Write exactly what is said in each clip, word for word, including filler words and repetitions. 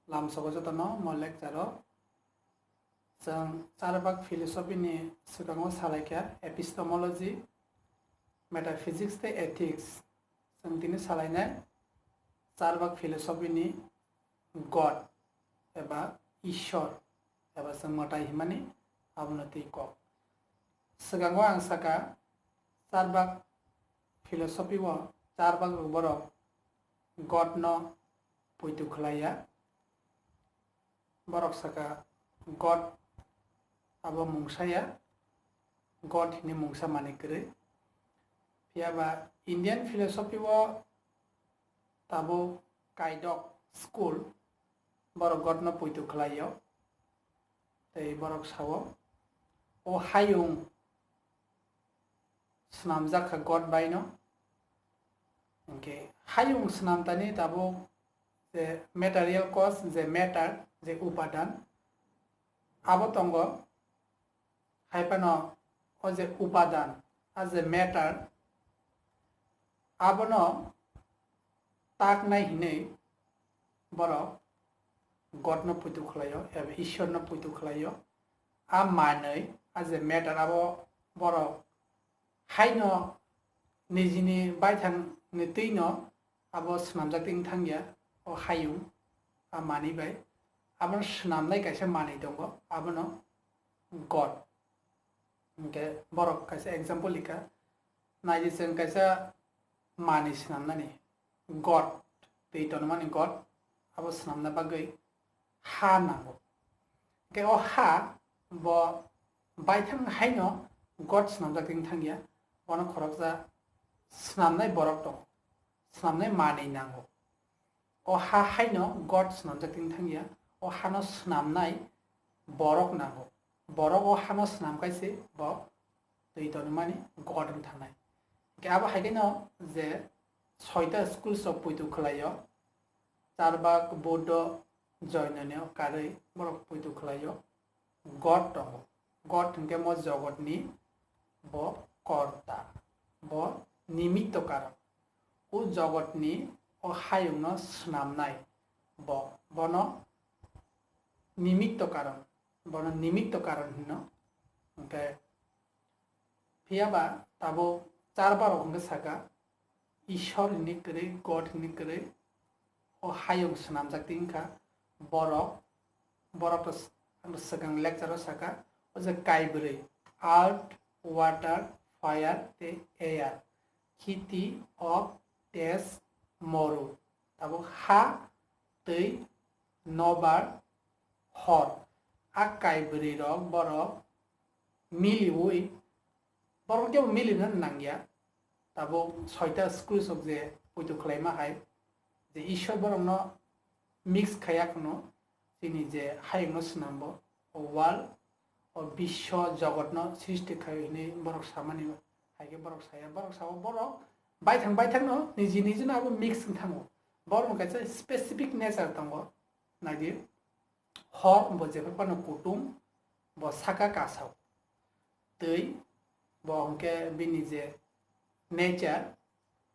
Lamsogo jotono mo lecture o chwng charbak philosophy ni swkango salaikha epistemology, metaphysics tei ethics. Chwng tini salainai charbak philosophy ni God eba Ishwar eba chwng mwtai himani abono twi kok. Swkango ang saka charbak philosophy o charbak rok borok God no poito khlaiya. Borok saka God abo mungsa ya, God hini mungsa manwi kwrwi. Phiya ba Indian philosophy o tabuk kaidok school borok God no poito khlaio. Tei borok sao, o hayung swnamjak kha God bai no. Hinkhe hayung swnamtani tabuk je material cause, je matter, je upadan, abo tongo. Hai phano o je upadan, a je matter, abono taknai hinwi borok God no poito khlaio eba Ishwar no poito khlaio. A manwi, a je matter, abo borok haino nijini baithang ni twi no abo swnamjak twi thangya, o hayung a manwi bai. Abono swnamnai kaisa manwi tongo, abono God. Hinkhe borok kaisa example likha, naidi chwng kaisa manwi swnamnani, God, twi tonmani God, abo swnamna bagwi ha nango. Hinkhe o ha bo baithang haino God swnamjak twi thangya, bono khoroksa swnamnai borok tongo, swnamnai manwi nango. O ha haino God swnamjak twi thangya, o hano swnamnai borok nango. Borok o hano swnamkhaise bo twi tonmani God wng thangnai. Hinkhe abo hai khe no je soita schools rok poito khlaio, Charbak, Buddho, Jainoni o karwi borok poito khlaio. God tongo. God hinkhe mo jogotni bo korta, bo nimitto karon. O jogotni o hayungno swnamnai bo, bono nimitto karon, bono nimitto karon hino. Hinkhe phiya ba tabuk charbarok hinkhe saka, Ishwar hinwi kwrwi, God hinwi kwrwi, o hayung swnamjak twi wngkha. Borok, borok to s-, ang swkang lecture o saka, o je kaibrwi, earth, water, fire tei air, khiti, ok, tes, moru, tabuk ha, twi, nobar, hor. A kaibrwi rok borok miliwi, borok kebo milina nangya. Tabuk soita schools rok je poito khlaima hai, je Ishwar borokno mix khaiya kheno chini je hayungno swnambo, o world, o biswa jogotno srishti khai hinwi borok samani hai khe borok saya, borok sao borok baithang baithangno niji nijino abo mix wng thango. Borokno kaisa specific nature tongo, naidi. Hor bo jephru phano kutung, bo saka kasao. Twi bo hwnkhe bini je nature,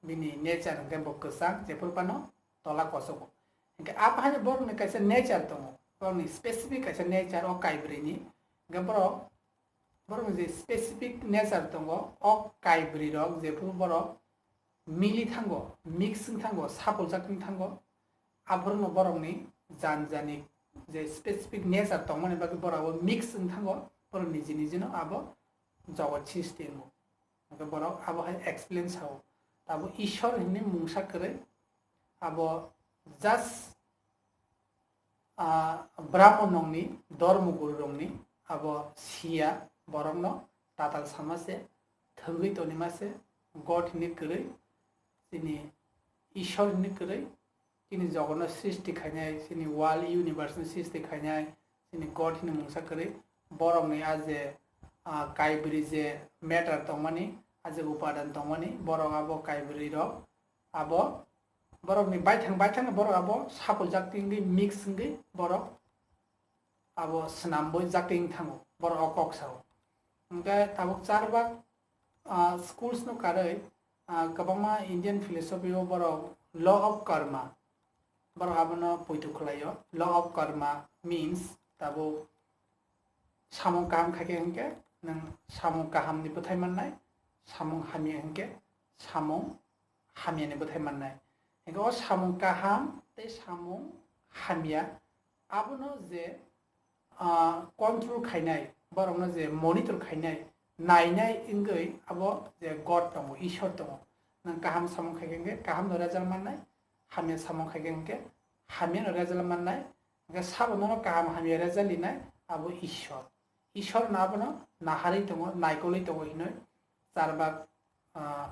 bini nature hwnkhe bo kwchang, jephru phano tola kosogo. Hwnkhe a bahai borokni kaisa nature tongo, borokni specific kaisa nature o kaibrwini. Hwnkhe borok, borokni je specific nature tongo, o kaibrwi rok jephru borok mili thango, mix wng thango, sapuljak wng thango, aphuru no borokni jan jani je specific nature tongmani bagwi borok abo mix wng thango, borok niji niji no abo jogot srishti wngo. Hwnkhe borok abo hai explain sao. Abo Ishwar hinwi mungsa kwrwi, abo just ah, Brahmonongni, Dharmogururokni abo siya borokno tatal sama se, thwngwi tonima se, God hinwi kwrwi, chini Ishwar hinwi kwrwi, chini jogotno srishti khainai, chini world universe-no srishti khainai, chini God hinwi mungsa kwrwi, borokni a je, ah, kaibrwi je matter tongmani, a je upadan tongmani, borok abo kaibrwi rok abo borokni baithang baithang borok abo sapuljak tingwi mix wngwi borok abo swnamwi jak ting thango, borok o kok sao. Hwnkhe tabuk charbak, ah, schools no karwi, ah, kwbangma Indian philosophy o borok law of karma, borok abono poito khlaio. Law of karma means tabuk samung kaham khaikhe hinkhe nwng samung kahamni bwthai mannai, samung hamya hinkhe samung hamyani bwthai mannai. Hinkhe o samung kaham tei samung hamya abono je ah, control khainai, borokno je monitor khainai, nainai wngwi abo je God tongo, Ishwar tongo. Nwng kaham samung khaikhe hinkhe kahamno result mannai, hamya samung khaikhe hinkhe hamyano result mannai. Hinkhe sabo nono kaham hamya result rinai abo Ishwar. Ishwar no abono naharwi tongo, naikolwi tongo hinwi charbak, ah,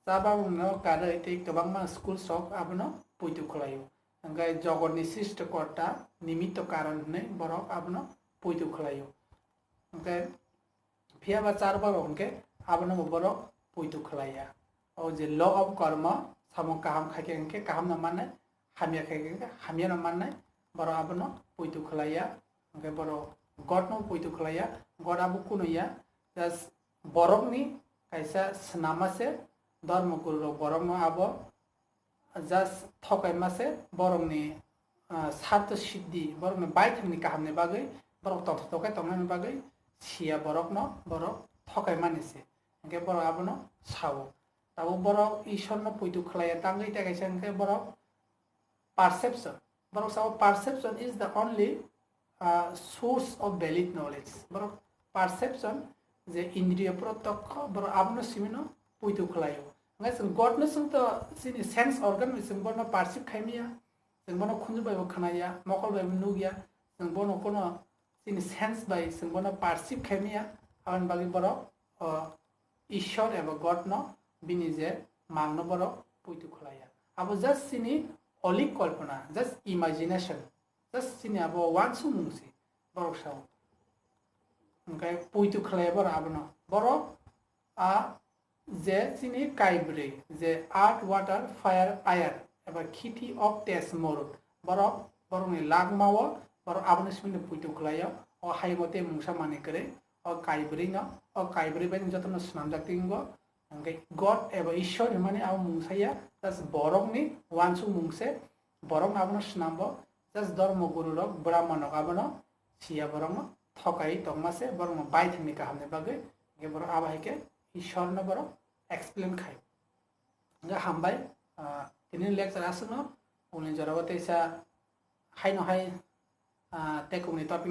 Chabangno karwi tei kwbangma school sok abono poito khlaio. Hwnkhe jogotni srishtikorta, nimitto karon hwnwi borok abono poito khlaio. Hwnkhe phiyaba charbak rok hwnkhe abono bo borok poito khlaiya. O je law of karma, samung kaham khaikhe hwnkhe kahamno mannai, hamya khaikhe hwnkhe hamyano mannai, borok abono poito khlaiya. Hwnkhe borok Godno poito khlaiya, God abo kunuya, just borokni kaisa swnama se, dhormo guru rok borokno abo just thokaima se, borokni, ah, sartho siddhi, borokni baithangni kahamni bagwi borok tongthok tongkhe tongnani bagwi siya borokno borok thokaimani se. Hinkhe borok abono sao. Tabuk borok Ishwarno poito khlaiya tangwi tei kaisa hinkhe borok perception. Borok sao perception is the only, uh, source of valid knowledge. Borok perception je indriyo protokho, borok abono simino poito khlaio. Hwnkhe chwng Godno chwng to chini sense organ bai chwng bono perceive khaimaya, chwng bono khunju bai bo khnaya, mokol bai bo nukya, chwng bono kono chini sense bai chwng bono perceive khaimaya, aboni bagwi borok, o, Ishwar eba Godno bini je mangno borok poito khlaiya. Abo just chini olik kolpona, just imagination, just chini abo wansukmung se borok sao. Hwnkhe poito khlaiya borok abono. Borok a je chini kaibrwi, je earth, water, fire, air, eba khiti, ok, tes, morut, borok, borokni lagmao borok abono simino poito khlaio. O hayungo tei mungsa manwi kwrwi, o kaibrwino, o kaibrwi bai jotono swnamjak tongo. Hwnkhe God eba Ishwar hwnmani abo mungsa ya, just borokni wansukmung se, borokno abono swnambo, just dhormo guru rok, brahman rok abono siya borokno thokai tongma se, borokno baithangni kahamni bagwi, hwnkhe borok abo hai khe Ishwarno borok explain khai. Hwnkhe hambai, ah, tini lecture aswkno, uni jorao teisa haino hai, ah, tekongni topic